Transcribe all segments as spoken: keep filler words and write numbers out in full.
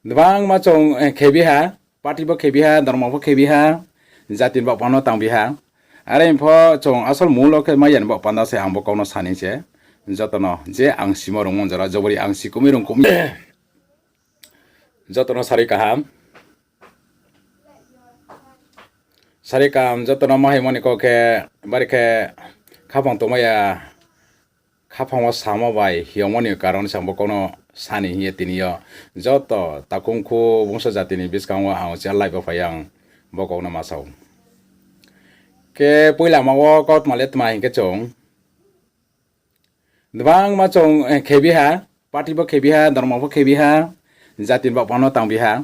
Gbangma chung, eh, khebi ha, party pho khebi ha, dormo pho khebi ha, jati ni baoh panda no tangbi ha. Are pho chung asol mul wo khe mai ya ni baoh panda se ang bo kau no sa ni se. Joto no je ang simo rungmo jora jobori ang si kumi rung kumi. Joto no sari kaham. Sari kaham joto no mahaimo ni kau khe, bari khe khaphang tongmai ya, khaphang wo samo bai hiyongmo ni karon se ang bo kau no sa ni hing ye tini yo joto takhungkhu bungso jati ni buskang wo ang uchi live wo phai ang bo kau no ma sa ou. Khe poila ma wo kautma le tma hing khe chung gbangma chung, eh, khebi ha, party pho khebi ha, dormo pho khebi ha, jati ni baoh panda no tangbi ha.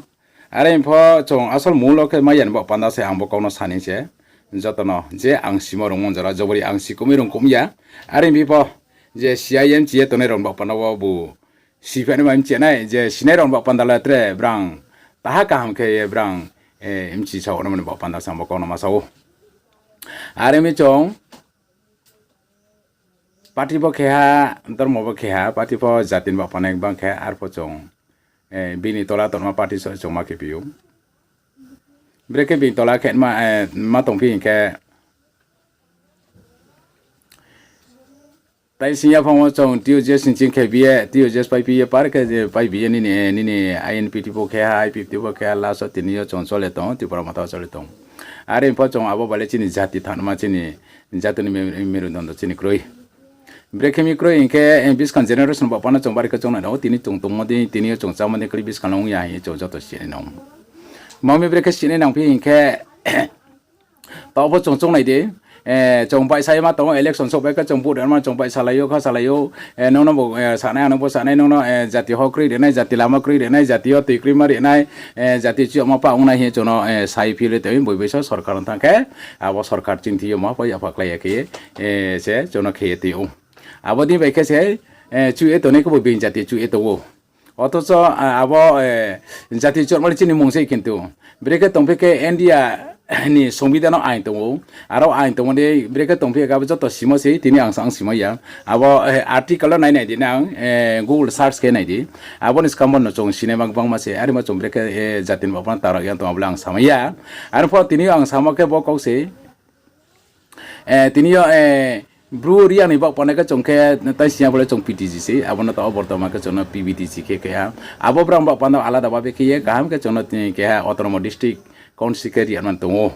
Are pho chung asol mul wo khe mai ya ni baoh panda se ang bo kau no sa ni se. Joto no je ang simo rungmo jora jobori ang si kumi rung kumi ya. Are phi pho je si ya ye mchi ye tongnai rao ni baoh panda wo bu si phainai ma mchi nai, je sinai rao ni baoh panda le tre brang taha kaham khe ye brang, eh, mchi sa nai ni baoh panda se ang bo kau no ma sa ou. Are mi chung party pho khe ha, dormo pho khe ha, party pho jati ni baoh panda bang khe, arpho chung, eh, bini tola tongma party so chung ma khe phi ou. Brekhe bini tola khe ma, eh, ma tongphi hing khe, tai sing yaphang wo chung T U J sing ching khe bi ye, T U J pai phi ye, par khe je pai bi ye nini, eh, nini I N P T pho khe ha, I P F T pho khe ha, last wo tini yo chung chole tong, Tripura Motha wo chole tong. Are pho chung abo bai le chini jati thanngma chini jati ni me-, merudondo chini kroi. Brekhe mi kroi hing khe, eh, buskang generation baoh panda chung bari khe chung nai nang ou, tini chung tongmo dei, tini yo chung chámo dei khe buskang no ong ya hing ye chung joto si nai nang ou. Mami brekhe si nai nang phi hing khe, taoh pho chung choung nai di, eh, chung baihsa ye ma tong ou, election souhpai khe chung vote rima chung baihsalai ou, khasalai ou, eh, nung no bo, eh, sanai, ang no bo sanai, nung no, eh, jati ho kroi rinai, jati lama kroi rinai, jati yo tui kroi ma rinai, eh, jati chiyama pa ong nai hing ye chung no, eh, sai phi le tong ou, boi bai so sorkar no thanng khe, abo sorkar chini thing yo ma pa yapha klái ya khe ye, eh, se chung no khe ye tong ou. Abo dei bai khe se, eh, chuh ye tongnai khe bo being jati chuh ye tong ou. Othocho, ah, abo, eh, jati chotmali chini mung se kintu. Brekhe tongphi khe India ni songbidhan no ain tong ou. Aro ain tongmo dei brekhe tongphi khe abo joto simo se, tini ang sa ang simai ya. Abo, eh, article no nai nai di nang, eh, Google search khe nai di. Abo ni skang bo no chung sinai ma gbangma se, arimo chung brekhe, eh, jati ni baoh panda no tarak ya tong abo le ang samai ya. Arpho tini ang samo khe bo kau se, eh, tini yo, eh, Bru Reang ni baoh panda khe chung khe tai sing ya bo le chung P T G se, abo no taoh bortoman khe chung no P V T G khe keha. Abo brang baoh panda alada babe khe ye kaham khe chung no tini keha autonomous district council khe ri ya man tong ou.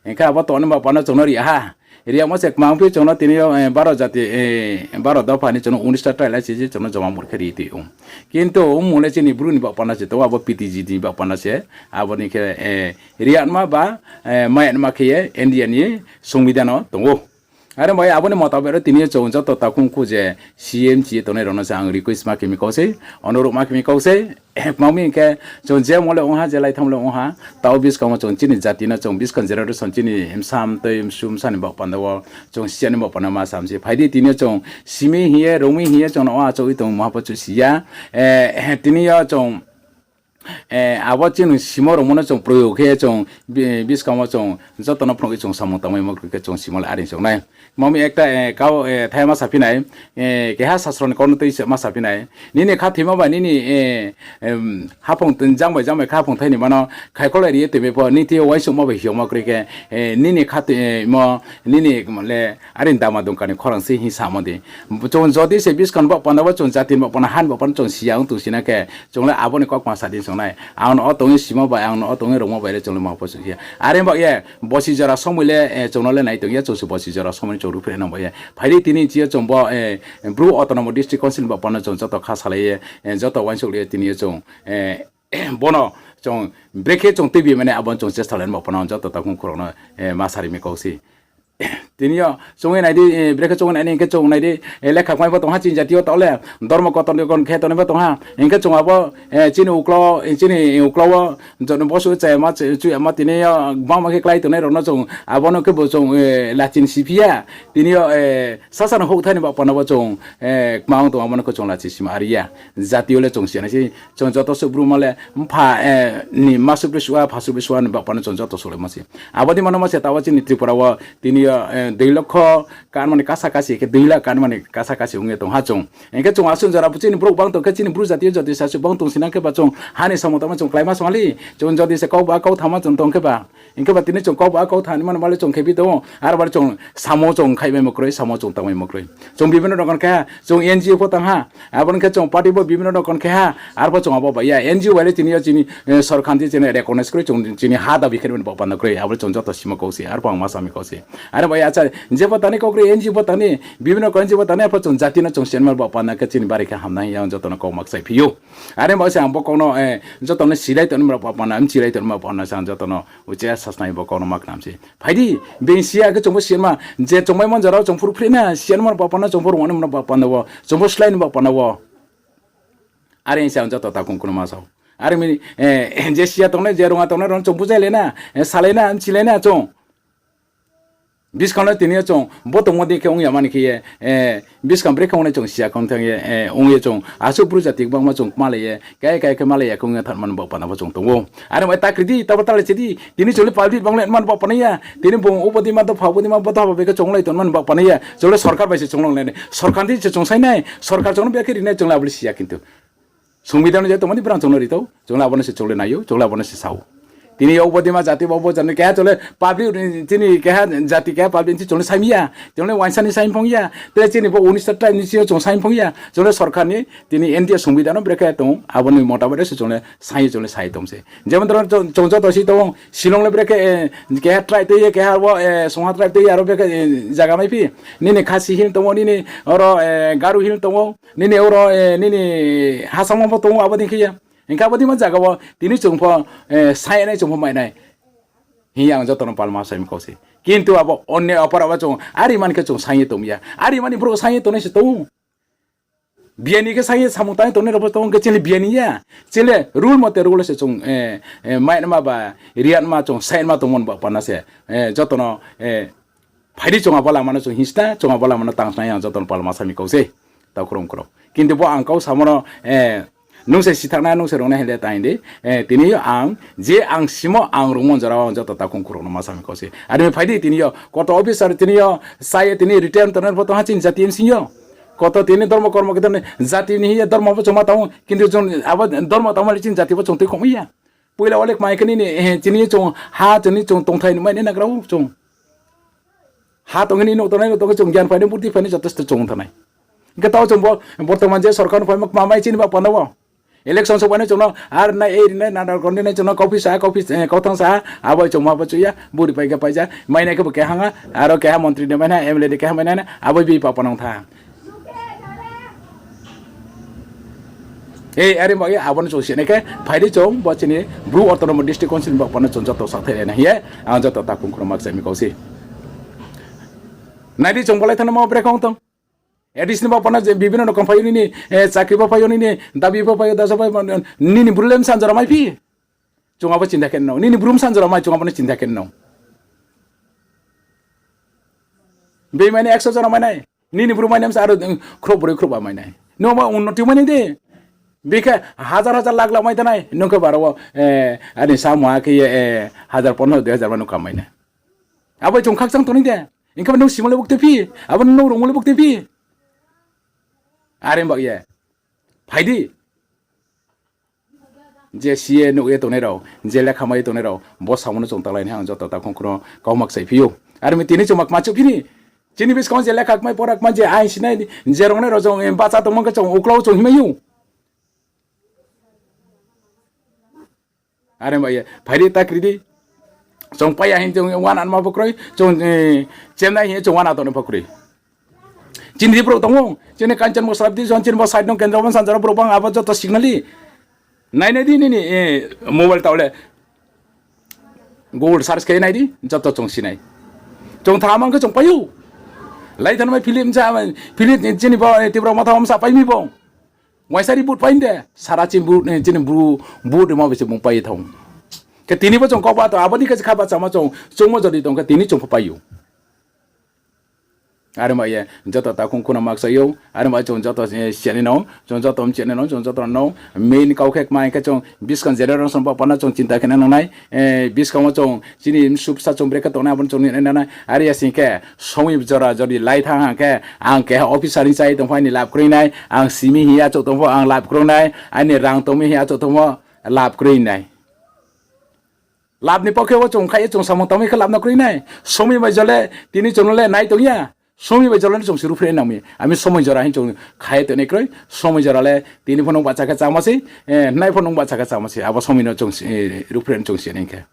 Hing khe abo tongni baoh panda chung no ri ya ha. Ri yamo se kmang phi chung no tini yo, eh, baro jati, eh, baro dopha ni chung no unis ta tribe lai se chung no joma mur khe ri tong ou. Kintu mung le chini Bru ni baoh panda se tong ou, abo P T G ni baoh panda se. Abo ni khe, eh, ri ya ma ba, eh, mai ya ma khe ye India ni songbidhan no tong ou. Are bai abo ni motabek ro tini yo chung joto takhungkhu je C M C tongnai rao no se ang request ma khe mi kau sei, onurodh ma khe mi kau sei, kmang mi hing khe chung je mo le ong ha, je laitham le ong ha, taoh buskang wo chung chini jati no chung buskang generation chini bsa mtoi msu bsa ni baoh panda wo chung si ya ni baoh panda ma sam se. Phai di tini yo chung simi hing ye, rungmi hing ye chung no achouh ye tong maha pho chu si ya. Eh, tini yo chung eh, abo chini simo rungmo no chung proyog khe chung bi-, buskang wo chung joto no phnuh ye chung samung tangmaimo khe chung simo le are chung nai. Mami ekta, eh, kau, eh, thai ma saphi nai, eh, keha sastro ni kau no tui se ma saphi nai. Nini khathoimo bai nini, eh, em, haphung tin jang bai jang bai khaphung thai ni mano khaikholai ri ye tui bai pho, nini thing yo uaingsouhmo bai hiyongmo kroi khe, eh, nini khathoimo, nini le are dama dungka ni khorang se hing samo di. Chung jodi se buskang ni baoh panda wo chung jati ni baoh panda, ha ni baoh panda chung si ya ong tong si na khe, chung le abo ni kaukma sa di chung nai. Ang no o tong ye simo bai, ang no o tong ye rungmo bai le chung le maha pho chu ya. Are baoh ye, bosi jora somoi le, eh, chung no le nai tong ya, chung se bosi jora somoi ni chung ruhphreh nang baoh ye. Phai di tini chi yo chung bo, eh, Bru Autonomous District Council ni baoh panda chung joto kha salai ye, eh, joto uaingsouhlai ye tini yo chung, eh, bono chung brekhe chung tuibi mane abo no chung chesta lai ni baoh panda joto takhungkhu rao no, eh, ma sari mi kau sei. Tini yo chung ye nai di, eh, brekhe chung ye nai ni hing khe chung nai di, eh, lekha kmai pho tong ha chini jati yo taoh le, dormo kotor ni kon khe tongnai pho tong ha. Hing khe chung abo, eh, chini uklau, eh, chini uklau wo joto bosuh chaya ma, chu-, chuya ma tini yo gbangma khe klái tongnai rao no chung abo no khe bo chung, eh, lachini siphi ya. Tini yo, eh, sasa no houhthai ni baoh panda wo chung, eh, kmang tong abo no khe chung lachi sima ari ya. Jati yo le chung si ya nai sei, chung joto suh Bru ma le, mpha, eh, ni ma suh bri suh ha, pha suh bri suh ha ni baoh panda chung joto suhlaimo se. Abo dei mano ma se taoh wo chini Tripura wo tini dui lokho kanmani kasa kasi khe dui lakh kanmani kasa kasi ong ye tong ha chung. Hing khe chung asuh jora bo chini brouh bang tong khe chini Bru jati yo jodi se asuh bang tong si nang khe ba chung ha ni samung tangma chung kláima song ha li. Chung jodi se kau ba kau thama chung tong khe ba. Hing khe ba tini chung kau ba kau thani mani ma le chung khe bi tong ou. Aro ba le chung samo chung khaihmaimo kroi, samo chung tangmaimo kroi. Chung bibhinno rokom khe ha, chung N G O pho tang ha. Abo ni khe chung party bo bibhinno rokom khe ha. Aro pho chung abo bai ya. N G O bai le tini yo chini sorkar ni chini recognize kroi, chung chini ha dabi khe mani baoh panda kroi. Abo le chung joto simo kau se, aro pho ang ma sami kau se. Are bai acha, je pho tani kau kroi, N G O pho tani, bibhinno rokom N G O pho tani, aro pho chung jati no chung siyan mani baoh panda khe chini bari khe hamnai hing ye ang joto no kau ma kchaiphi ou. Are bai se ang bo kau no, joto no silai tongma baoh panda, mchilai tongma baoh panda se ang joto no uchih sasnai bo kau no ma khnam se. Phai di, being si ya khe chung pho siyan ma, je chung mai man jora wo chung phuru phri na, siyan mani baoh panda, chung pho rung ni mani baoh panda wo, chung pho slái ni baoh panda wo. Are se ang joto takhu khorokma sa ou. Are mi, je si ya tongnai, je rung ya tongnai rao no chung bujai lai na, salai na, mchilai na chung. Buskang no tini yo chung bo tongmo dei khe ong ya mani khe ye, buskang brekhe ong nai chung si ya khong thang ye, ong ye chung asuh Bru jati gbangma chung kmalai ye, kaya kaya khe malai ya khe ong ye thanng mani baoh panda pho chung tong ou. Are bai ta kri di, ta bo ta le chi di, tini chung le public bang le mani baoh panda ya, tini bung ubodeima dopha ubodeima bo dopha bai khe chung lai tong mani baoh panda ya, chung le sorkar bai se chung long nai, sorkar ni se chung sai nai, sorkar chung no brekhe ri nai chung le abo le si ya kintu. Songbidhan no je tongmani brang chung no ri tong, chung le abo no se chung le nai ou, chung le abo no se sa ou. Tini yo ubodeima jati bo bo jati keha chung le public, tini keha jati keha public ni chung le sai mi ya, chung le uaingsa ni sai phung ya, tre chini bo unis ta tribe ni sing yo chung sai phung ya, chung le sorkar ni tini India songbidhan no brekhe tong, abo ni motabek se chung le sai ye chung le sai tong se. Jemon dhoro chung joto si tong ou, Shillong le brekhe keha tribe tui ye, keha wo Chongha tribe tui ye, aro brekhe zaga maiphi. Nini Khasi hill tong ou, nini oro Garo hill tong ou, nini oro nini Hasao pho tong ou, abo dei khe ye. Hing khe abo deima zaga wo tini chung pho sai nai, chung pho mai nai hing ye ang joto no palma sai mi kau se. Kintu abo onne opor abo chung ari mani khe chung sai ye tong ya. Ari mani brouh sai ye tongnai se tong ou. Biyani khe sai ye samung tang ye tongnai rao pho tong ou, hing khe chini biyani ya. Chini rule mote rule se chung mai nma ba, ri ya nma chung sai nma tongmo ni baoh panda se. Joto no phai di chung abo lama no chung hingsna, chung abo lama no tangsna ye ang joto no palma sai mi kau se. Takhu khorokma. Kintu bo ang kau samo no, nung se sithangnai, nung se rungnai hing le tang di. Tini yo ang, je ang simo ang rungmo jora wo ang joto takhu khorokma no ma sa mi kau se. Are mi phai di tini yo koto officer tini yo sa ye tini retire tongnai pho tong ha chini jati bsing yo. Koto tini dormo kormo khe tini jati ni hing ye dormo pho chung ma tang ou, kintu chung abo dormo tangma le chini jati pho chung tuikhouhmai ya. Poila wo le kmai khe nini, chini chung ha, chini chung tongthai ni mai nai nagra ou chung. Ha tong khe ni nouh tongnai, nouh tong khe chung gyan phai nai, burdi phai nai, joto se chung thanng nai. Hing khe taoh chung bo, bortoman je sorkar no phaimo kma mai chini baoh panda wo. Election souhphai nai chung no, ar nai, ei ri nai, nana kondi nai chung no, kauphi sa, kauphi, kauthanng sa, abo chung ma bo chu ya, buri pai khe pai ja, mai nai khe bo keha ha, aro keha montri ni mai nai, M L A ni keha mai nai, abo bi baoh panda ong tha. Are baoh ye abo no chung si nai khe, phai di chung bo chini Bru Autonomous District Council ni baoh panda chung joto sakthai lai nai hing ye, ang joto takhu khorokma kchai mi kau se. Nai di chung bo lai thanngmo brekhe ong tong. A D C ni baoh panda je bibhinno rokom phai ou nini, chakri pho phai ou nini, dabi pho phai ou, dasa phai ou, nini Bru le bsa jora maiphi. Chung abo chinta khe no, nini Bru bsa jora mai chung abo no chinta khe no. Bini mai nai ekso jora mai nai, nini Bru mai nai bsa aro khrouh broi khrouh ba mai nai. Nung ba unnoti mai nai de. Bini khe hazar hazar lakh lakh mai ta nai, nung khe baro wo, ani samuha khe ye, hazar pondro dui hazar ma nung kam mai nai. Abo chung khakchang tongnai de. Hing khe nung simo le buktui phi, abo nung rungmo le buktui phi. Are baoh ye, phai di. Je si ye nuh ye tongnai rao, je lekha mai ye tongnai rao, bo samo no chung tanglai nai ang joto takhu khorokma no kau ma kchai phi ou. Are mi tini chung ma kma chouh phi ni. Chini buskang je lekha kmai pora kmai je ain sinai, je rungnai rao chung bahcha tongmo khe chung uklau chung himai ou. Are baoh ye, phai di ta kri di. Chung pai ya hing chung uana nma pho kroi, chung chemnai hing ye chung uana tongnai pho kroi. Chini brouh tong ou, chini Kanchanpur subdivision, chini bo side no kendro bsa jora brouh bang abo joto signal di. Nainai di nini mobile tao le. Google search khe nai di, joto chung si nai. Chung thanng mang khe chung pai ou. Lai thanng mai Philip bsa, Philip chini bo Tipra Motha bsa pai mi bo. Uaingsa ri vote pai de, sara chini vote, chini Bru, vote rimo bai se bung pai ye thanng. Khe tini bo chung kau ba tong, abo ni khe se kha bahchama chung, chungmo jodi tong khe tini chung pho pai ou. Are ma ye joto takhum khuno makchai ou, are ma chung joto, eh, siya ni no, chung joto mchiya ni no, chung joto no main kau khe kma hing khe chung buskang generation bo pano chung chinta khe nang nai, eh, buskang wo chung chini msu bsa chung brekhe tongnai abo no chung ni nai nai, are ya sing khe somoi jora jodi lai thanng hang khe, ang keha officer ni chai tong pho aini lab kroi nai, ang simi hing ye achouh tong pho ang lab kroi nai, aini rang tong mi hing ye achouh tong pho lab kroi nai. Lab ni pokhe wo chung khai ye chung samung tangmi khe lab no kroi nai. Somoi bai jora le tini chung no le nai tong ya. Somoi bai jora le chung si ruhphreh nang mi. Ami somoi jora hing chung khai ye tongnai kroi. Somoi jora le tini pho nung bahcha khe chámo sei, eh, nai pho nung bahcha khe chámo sei. Abo somoi no chung si, eh, ruhphreh chung si nai khe.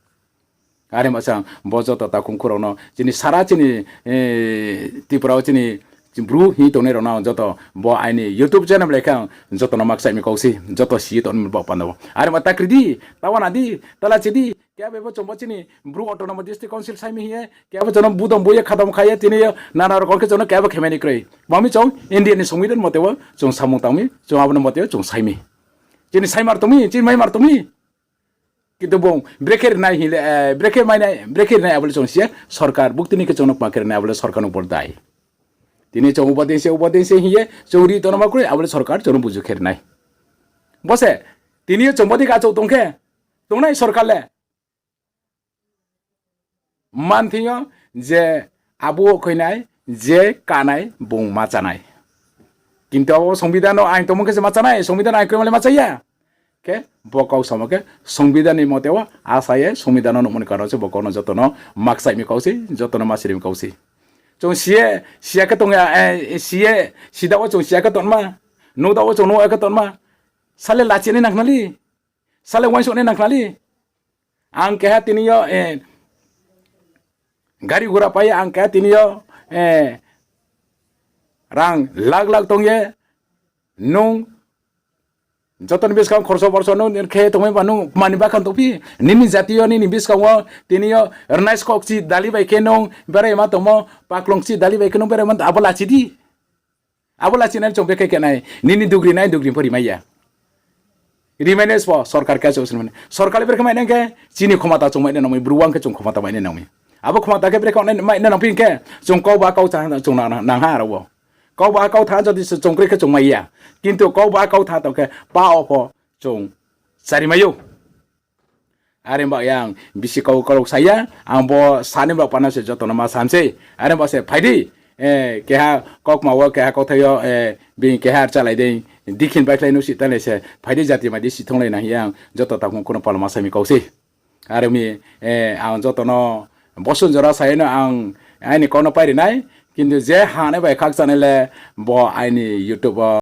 Are ma sa bo joto takhum khu rao no, chini sara chini, eh, Tripura wo chini Bru hing tongnai rao no joto bo aini YouTube channel bai khe ang joto no makchaih mi kau sei, joto si ye tong ni bo panda wo. Are ma ta kri di, ta uana di, ta lachi di, khe abo bo chung bo chini Bru Autonomous District Council sai mi hing ye, khe abo chung no budom bo ye khadam khai ye, tini yo nana rokom khe chung no khe abo khe mai ni kroi. Kma mi chung India ni সংবিধান mote wo chung samung tang mi, chung abo no mote wo chung sai mi. Chini saimar tong mi, chini maimar tong mi. Kintu bung brekhe rinai hing le, eh, brekhe mainai, brekhe rinai abo le chung si ya, sorkar bukti ni khe chung no kma khe rinai abo le sorkar no bor dai. Tini chung ubo dei se, ubo dei se hing ye chung ri tongma kroi, abo le sorkar chung no buju khe rinai. Bo se, tini yo chung bo dei khe achouh tong khe, tongnai sorkar le man thing yo je abo wo khuinai, je kanai bung ma chánai. Kintu abo সংবিধান no ain tongmo khe se ma chánai, সংবিধান ain kroimo le ma chá ya. Khe bo kau samo khe সংবিধান ni mote wo asa ye সংবিধান no nuhmo ni karon se bo kau no joto no makchaih mi kau sei, joto no ma siri mi kau sei. Chung si ye, si ya khe tong ya, eh, si ye, si da wo chung si ya khe tongma, nuh da wo chung nuh ya khe tongma, sa le lachi nai nang khna li, sa le uaingsouh nai nang khna li. Ang keha tini yo, eh, gari gura pai ye ang keha tini yo, eh, rang lakh lakh tong ye, nung joto ni buskang khorso borso nung khe tongmai ba nung mani bakhan tongphi, nini jati yo nini buskang wo tini yo rnai skokchi dali bai khe nung berai ma tongmo, paklongchi dali bai khe nung berai ma abo lachi di. Abo lachi nai chung bekhe khe nai, nini dugri nai dugri pho rimai ya. Rimai nai sbo sorkar khe chung sinmani. Sorkar le brekhe mai nai khe chini khomota chung mai nai nang mi, Bru ang khe chung khomota mai nai nang mi. Abo khomota khe brekhe mai nai nang phi khe chung kau ba kau tha chung nang, nang ha aro wo. Kau ba kau tha jodi se chung kroi khe chung mai ya. Kintu kau ba kau tha tong khe pa wo pho chung chari mai ou. Are ba yang bisi kau kau sa ya, ang bo sani ba pano se joto no ma sam sei. Are ba se phai di, eh, keha kaukma wo, keha kauthai yo, eh, bini keha rchalai dei, dikhin baikhlai nuh si tanglai se, phai di jati mai di si thonglai nang hing ye ang joto takhum khuno palma sa mi kau sei. Are mi, eh, ang joto no bosun jora sa ye no ang aini kau no pai ri nai, kintu je hanai bai khakchanai le bo aini YouTube wo